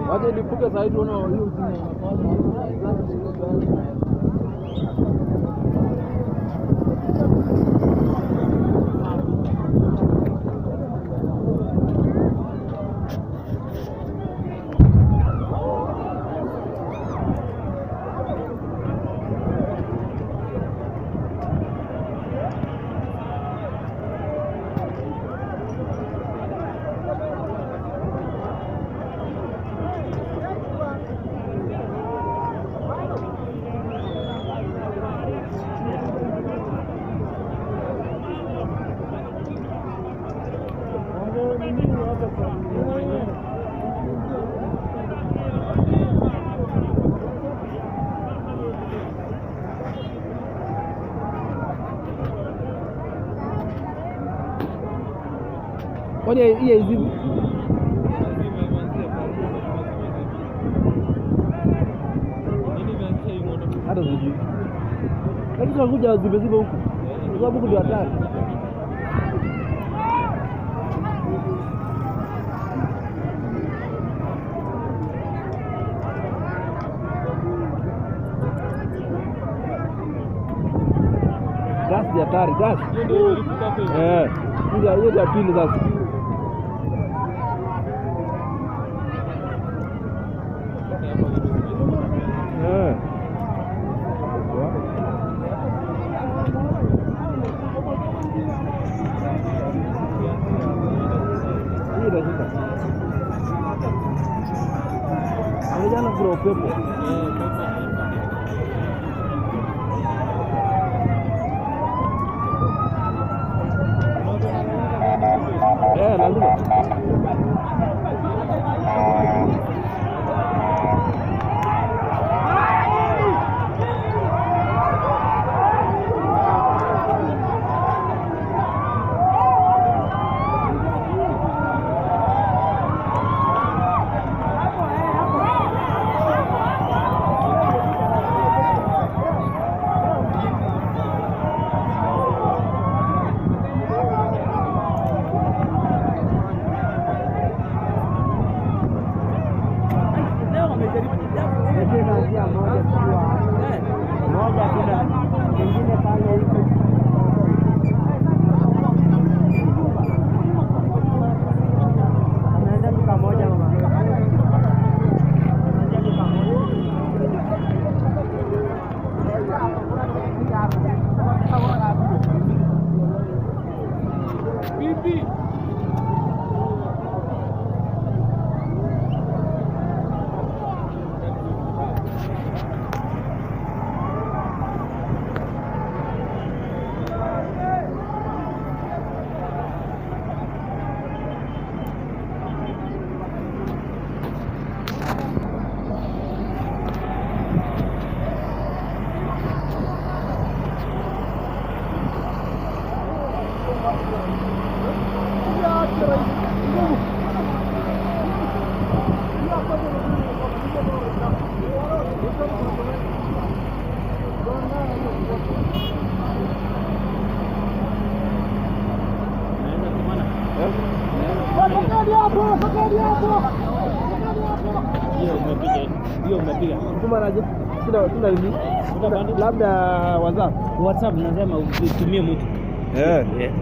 Wacha ilipuke sasa hivi unaona hiyo ujinga inafanya. Kwani hii haizimi? Hata sijui. Lakini tunakuja wazime huku. Kwa sababu huku ndio hatari. Gas ni hatari, gas. Eh, hiyo ndio ya pili sasa. Eh. Hii inashika. Jana kuna upepo. Eh, lazima. Moja kuna nyingine pale iko. Ameanza duka moja, mama. Ameanza duka moja. Hiyo umepiga. Hiyo umepiga. Tuma naje? Sina nini? Labda WhatsApp. WhatsApp nasema utumie mtu. Eh. Yeah.